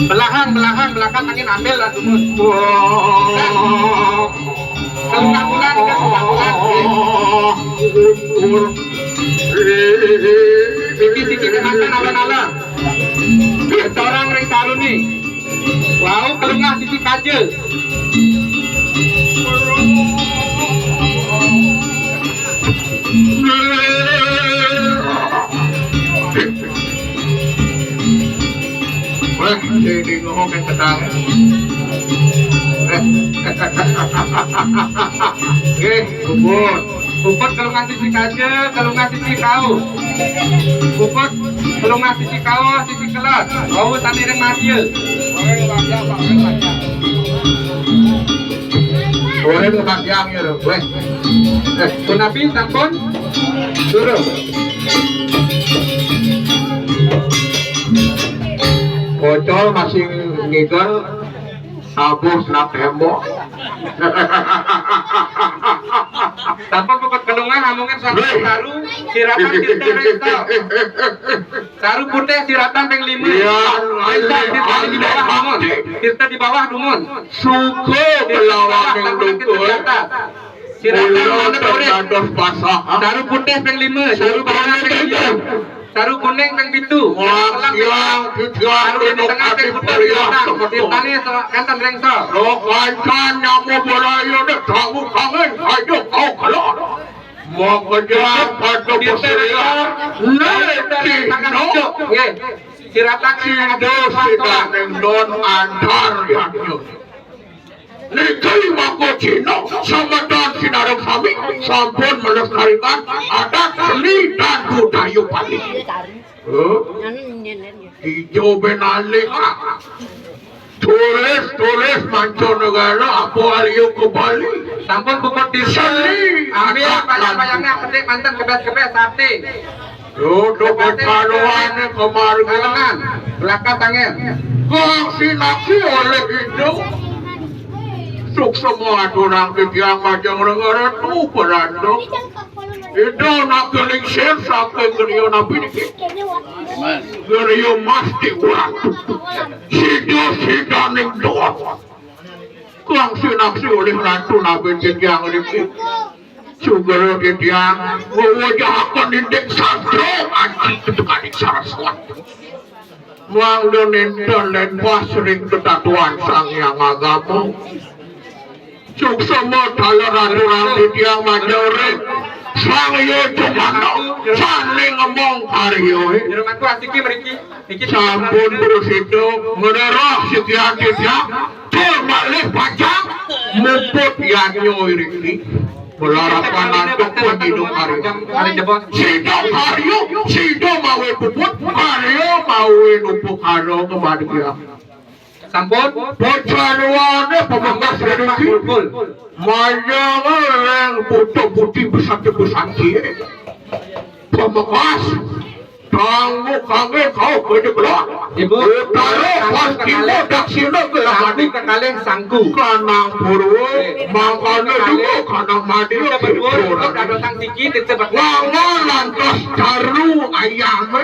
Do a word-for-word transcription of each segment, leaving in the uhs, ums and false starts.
Belahang, belahang, belakang angin ambil lah dumun. Wah. Kelungah bulan, kelungah bulan. Siki-siki kematan alon-alon. Torang ring taruni. Wau kelungah sisi kaja. Wah, jadi ngomong kan tenang. Eh. Oke, bubur. Puput kelungah sisi kaja, kelungah sisi kau. Puput kelungah sisi kau, sisi kelot. Kau tadi ring madia. Goreng lemak yang ya, weh. Eh, punapi sampun? Suruh. Pocol masih ngigel, sabuh senap tembok. Tanpa pokok kedungan, amungan sampai taru, siratan kita resta. Taru putih siratan peng lima. Iya, resta, resta di bawah dumun. Resta di bawah dumun. Suka belawan yang dukun. Siratan mana boleh. Taru putih peng lima, taru barang peng lima. Taru kuning peng pitu. Wah, yang pitu, taru di tengah peng kuda binatang. Tirtane kantan rengsa. Rok kancan nyamu beraya dek tahu kangen aja kau kalau. Mau kejar pada berseria. Lelaki no. Siratan Sido sidaning don antar yang. Niki mangko Cina, semeton sinareng sami sampun melestarikan adat seni dan budaya Bali. Huh? Ijo ben alih, ah. Turis-turis mancanegara apa alih ke Bali? Sampun puput di seni, ambil adat bayang-bayangnya, petik mantan kebes-kebes sate. Dudu kecaruane kemarga. Tangan, belakang tangan. Kong sinaksi oleh itu. Suksema aturang titiang majeng rengara tu perando. Itu nak kelingsir sampai gerio nabi niki. Gerio masti urang. Sida sidaning doa. Kong sinaksi oleh ratu nabi titiang niki. Sugera titiang wewejahaken indik sastra aji ketekaning saraswati. Mangda nenten lenpas ring ketatuan Sang Hyang Agama. Suksema taler aturang titiang majeng ring Sang Hyang Jumana sane ngemong karya. Jero mangku asiki mriki. Sampun prasida ngrereh sikian titiang, tur malih pacang muput yadnya iriki. Malarapan antuk panjina karya. Sida karya, sida mawi puput, karya mawi upakara kamargiang. Sampun? Pacaruane pamekas iriki. Majeng ring putu putih besati-besati. Pamekas. Tangguh kangge kau gede belak. Ibu, utara pas timur daksina gelagadi. Sangku kekalih sangku. Kanang purwa, mangkana juga kanang madya. Kita berdua, kita berdua. Wangun lantas caru ayame.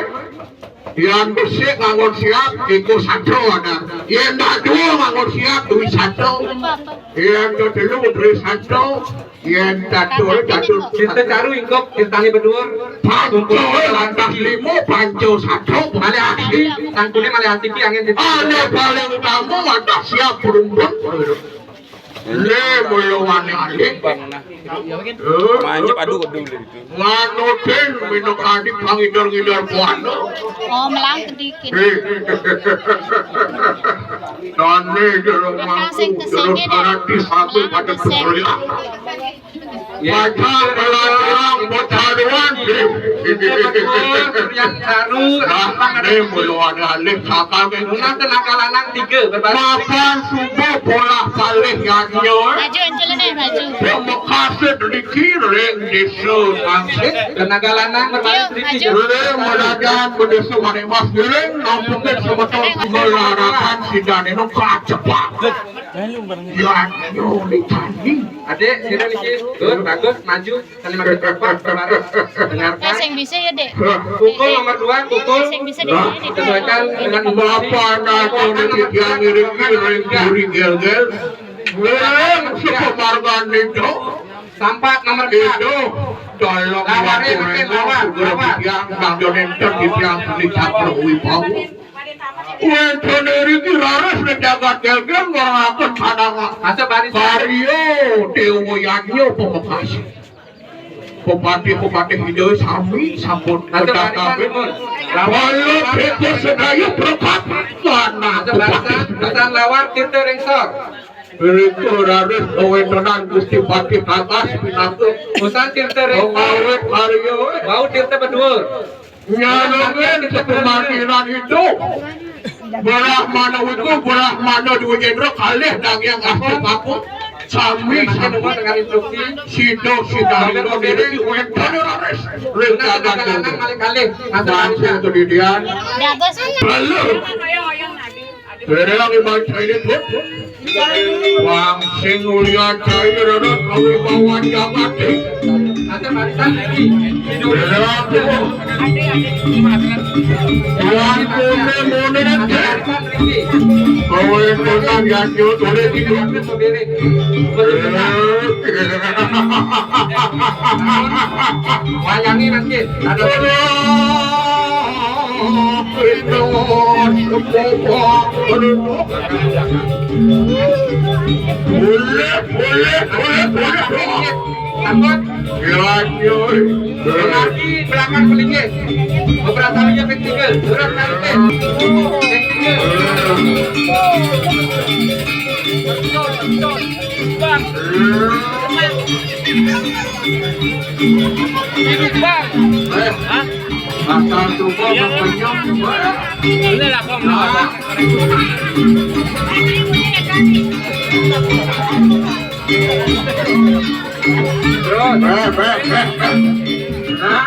Yan besik nganggon siap, iku satu ada. Yan dadua nganggon siap, duit satu. Yan tetelu, duit satu. Yen catur, catur. Kita caru ingkok, kita ni berdua. Panco, lantas lima, panco satu. Malih asiki, sangkune malih asiki, angin di. Ane paling utama, wadah siap berumpun. Le, mula wani alih. Manjep adu kudu. Nganutin minakadi pangidar-ngidar buana. Oh, melang kedikit. Eh. Tane jero mangku, jero sarati sami pada pesulian. Pacang pelajaran pacaruan. Yang baru, nah, ini mulu ada alih sakal. Nunas tenaga lanang tiga, berbalik. Mapan subuh polah salih yadnya. Maju, Ancul, ini, maju. Pamekase driki ring desa Tangsit. Tenaga lanang berbalik driki. Ring Merajan bendesa Manik Mas Giring, nampungin semeton Sumber Harapan Sidat. Anu kacepak. Yan, yo, ditanding. Adik, sini niki. Gun, bagus, maju. Saling makan cepat, kemarin. Dengarkan. Sing bisa ya, Dek? Pukul nomor dua, pukul. Sing bisa, Dek. Nah, sesuaikan dengan bapak nato di tiang ini, kiri, kiri, gel, gel. Gel, sepemargan itu. Sampat nomor empat. Itu, tolong lawan, ya, makin lawan, lawan. Tiang, Bang Jonenten di tiang, di Cakro Wibawa. Wénten niki raris ring jagat Gélgél ngorahken pandangan. Masuk barisan. Karya Déwa Yadnya Pamekasi. Bupati-bupati Ida sami sampun kedah kabéh. Bala bréta sedaya berkat tanah. Masuk barisan, barisan lawan Tirta Réngsor. Tirta raris kawéntenan Gusti Patih Kakas pinaka. Usan Tirta Réngsor. Pengawit karya. Bau Tirta Beduur. Nyalongan sepemarginan itu. Brahmana itu, Brahmana Dwijendra kalih daging Astapaku. Sami sampun sida sida niki wénten raris. Ring jagat kalih. Langsung kedidian. Belum. Dereng iman cair, Bu. Wang sing ulian cair, ana kawibawan jagate. Dereng, Bu. Wang kune mune nate. Kawe tenan yadnya tole di. Wayangi mangkin. Ada. Boleh, boleh, boleh, boleh. Takut. Gila, cuy. Lagi belakang pelinggih. Beberapa kali ping tiga. Surat nanti. Ping tiga. Bang. Ini, Bang. Eh. Hah? Asal coba. Iya, Bang. Berkenyang, Bang. Ini lah, Bang. Ah. Terus. Eh, eh, eh, eh. Ah.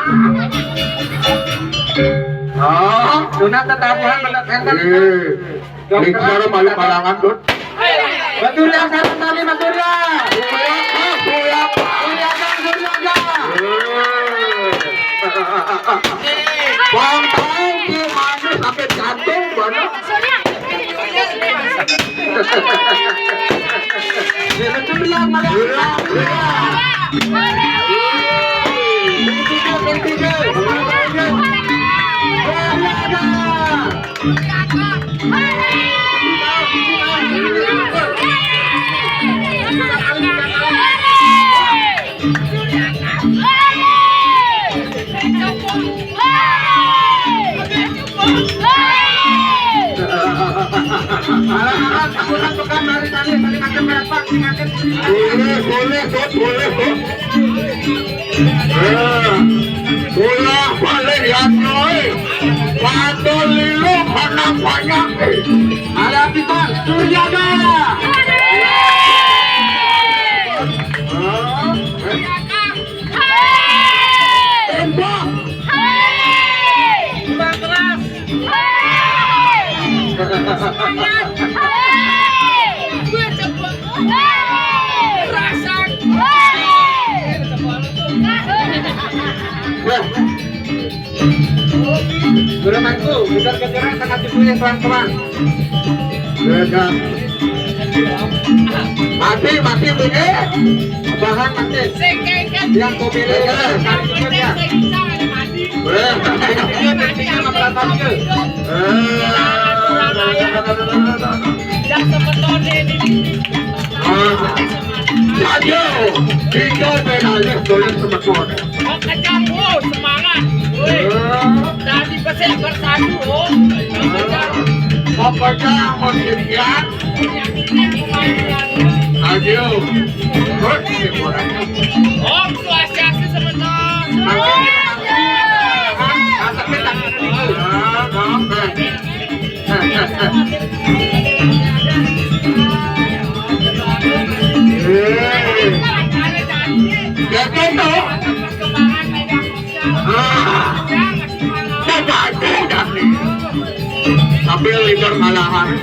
Ah. Sunat tetabuhan bener enten. Eh. Lingsar balik palangan, Dut. Betul ya, sareng tali betul ya. Buyaka, Buyaka. Buyaka, Suryaga. Bang, bang, di mana sampai jantung, mana? Ya, betul ya, mana? Iya, iya. Bertiga, bertiga. Buyaka. Boleh, boleh, Bot, boleh, Bot. Eh, ulah balik ya, Noy. Padha lilo anak banyak. Alah, Piton, Suryaga. Tembak. Tembak keras. Hai! Semangat! Hai! Gue cepet. Hai! Rasak. Hai! Guru mangku, kejar-kejaran sangat dipilih pelan-pelan. Mati, mati, mati. Bahan mati. Yang kau pilih, kali itu dia. Saja, kita beralih tulis semeton. Kejam, oh, semangat. Woi. Tadi pesek bersatu, oh. Pokoknya mau demikian. Ayo. Hei, orang. Om Swastiastu, semeton. Sambil leader malahan.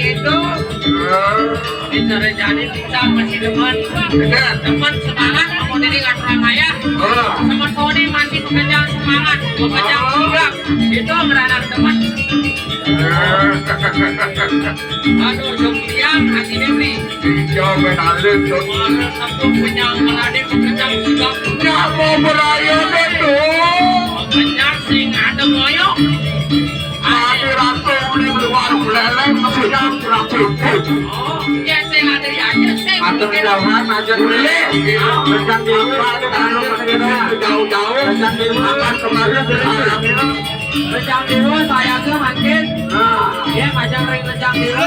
Itu. Bicara jadi kita masih demen. Demen semangat mau jadi nggak terang ayah. Sama Tony masih pekerjaan semangat, pekerjaan sigap. Itu merana demen. Aduh, jom siang hati Dewi. Iya, benar itu. Mana satu penyang merade pekerjaan sigap. Nggak mau beraya deh tuh. Pekerjaan sing ada moyok. Adi Ratu di luar leleng, siap rapi. Oh, ya, saya ada ya, ya, saya ada. Jauhan aja dulu. Rencang dulu, kalau jauh-jauh, rencang dulu. Akan kemarin berharap. Rencang dulu, saya tuh makin. Nah. Ya, macam ring rencang dulu.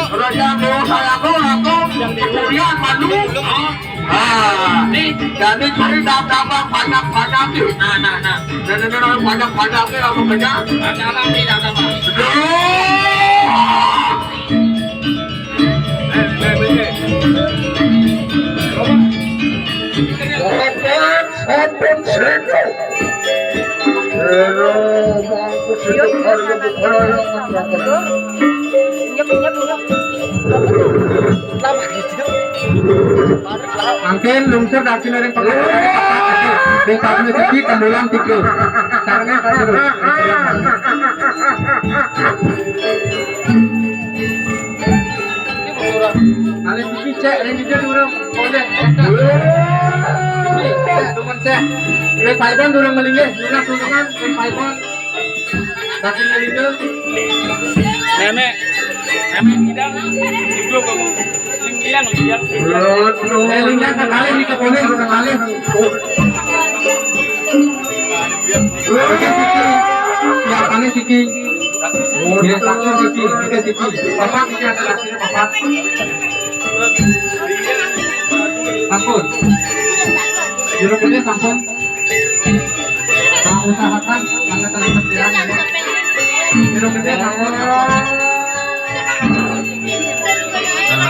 Rencang dulu, saya tuh langsung. Rencang dulu. Kuliah malu. Oh. Ah, nih, jadi cari data banyak-banyak nih. Nah, nah, nah. Jadi ini orang banyak-banyak nih, langsung aja. Ada apa nih data bang? Aduh. Open, open, sendok. Iya, iya, iya. Mangkin lungsur dari sini ring pengadilan. Di tahun itu kita bulan tiga. Karena terus. Kali ini cek, ini dia dulu. Boleh. Cek, teman cek. Ini Pak Iban dulu melinggih, dulu tulungan, Pak Iban. Tapi ngelindu. Nenek. Nenek tidak. Hidup kamu. Limpian, limpian, limpian. Eh, limpian sekali di kebunnya, sekali. Ya, paling siki. Ya, satu siki, tiga siki. Bapak, ini ada nasinya, Bapak. Sampun. Juru kerja sampun. Mengusahakan angkatan pikiran ya. Tidak gede bangun.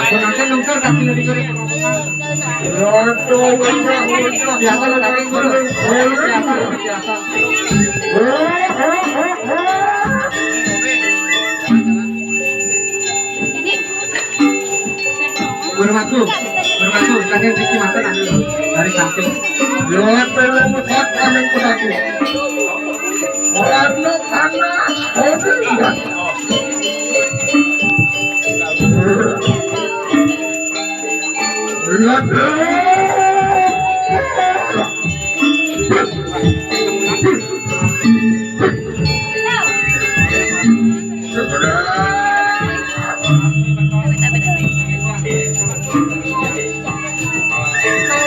Penonton nonton kasih lebih gede. Siapa lo dari guru? Siapa lo siapa? Guru Matu, Guru Matu, tadi Ricky Matu nanti dari samping. Yo, tolong buat kami kudaku. Warna panas, oh, iya. Mang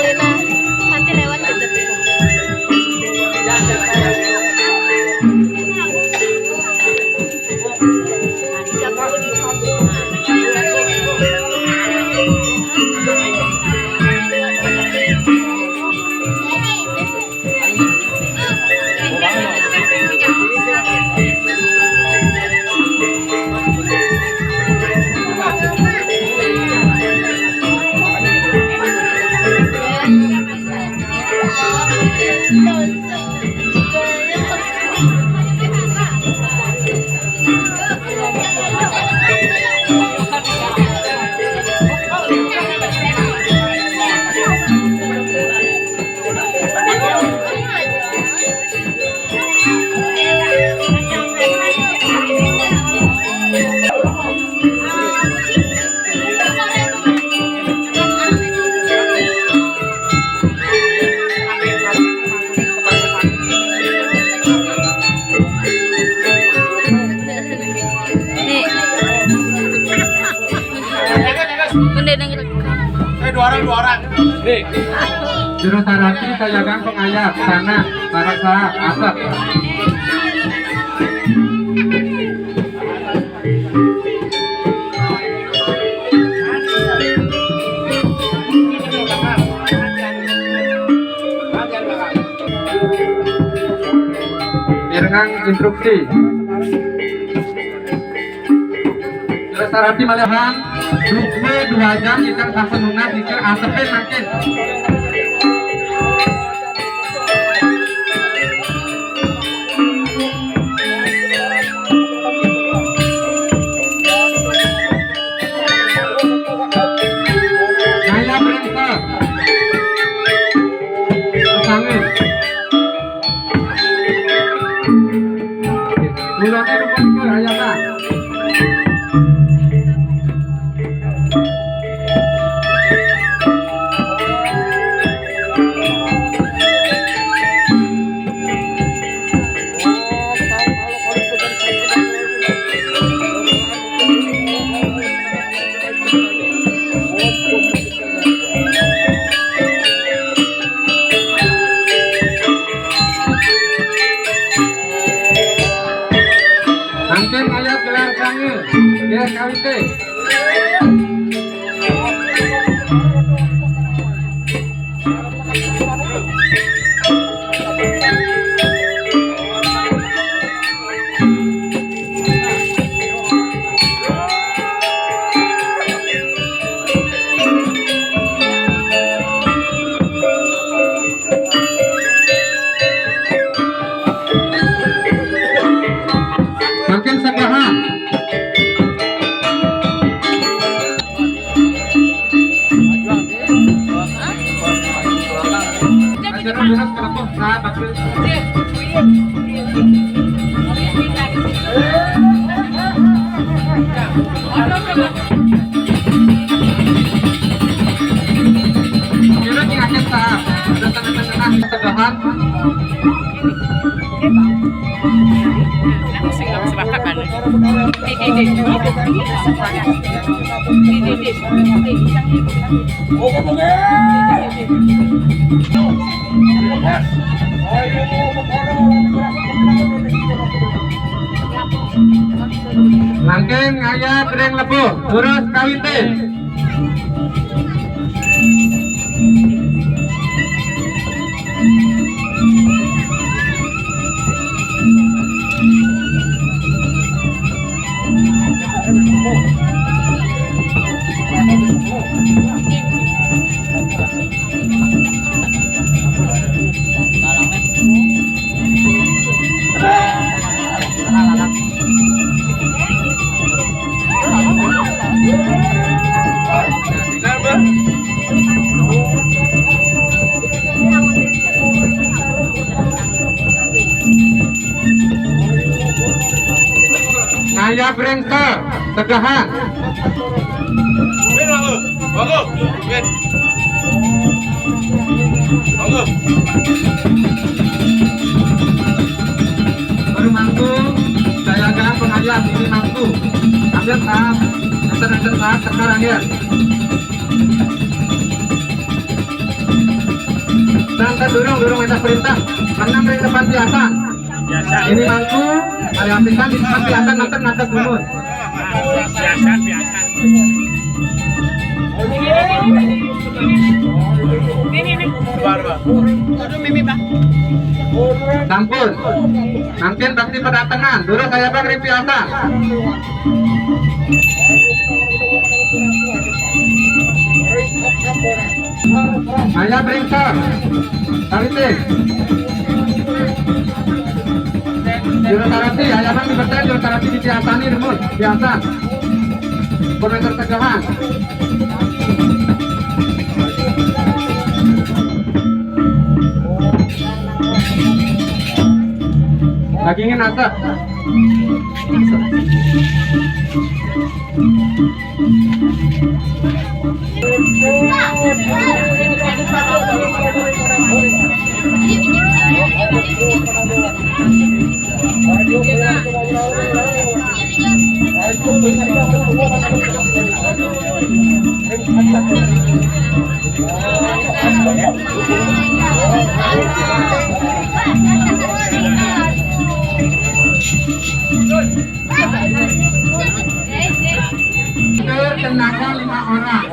Lina, nanti lewat gitu. Nih. Benda yang rekam. Eh, dua orang, dua orang. Nih. Juru sarati sayagang pangayat, sana, sarak saat, asap. Pirengang instruksi. Sarati malihan, dua, dua jam ikang sampun nunas, ikang asepin makin. Saya periksa. Pasangin. Ulangnya rupanya ke Rayana. Mangkin ngayat gelar sange, gelar kawite. Mangkin segahan. Ajaran durus kelepuh, nah, bagus. Kira-kira kita ada tengah-tengah segahan. Sing sepakat kan? Di, di, di. Di, di, di. Mangkin ngayat ring lebuh, durus kawite. Ngayab ring sa, tegahan. Win, bagus. Bagus. Win. Baru mangku, saya kan pengayat ini mangku. Ambil saat, enten-enten saat sekarang ya. Tangkap durung, durung minta perintah. Menang dari depan biasa. Ini mangku, ada apisan di depan biasa, nanti ngadep dulu. Biasa, biasa. Ini, ini. Aduh, Mimi, Bang. Sampun. Nanti pasti pada tengan. Dulu saya Bang Ripi Hasan. Saya Bringson. Taritik. Juru terapi, saya Bang dipercaya juru terapi di Ciasani, Remun. Biasa. Komentar tegahan. Dagingnya nasab. Tenaga lima orang.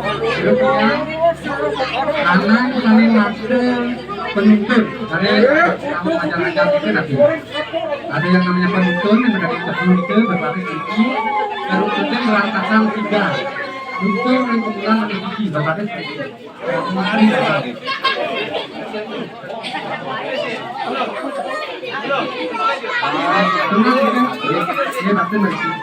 Anak kami maksud penuntut. Ada yang kamu ajar-ajar itu nanti. Ada yang namanya penuntut, yang ada penuntut berbagai sisi. Penuntutnya merasakan tiga. Untuk yang kebetulan ada sisi berbagai sisi. Ini pasti bersih.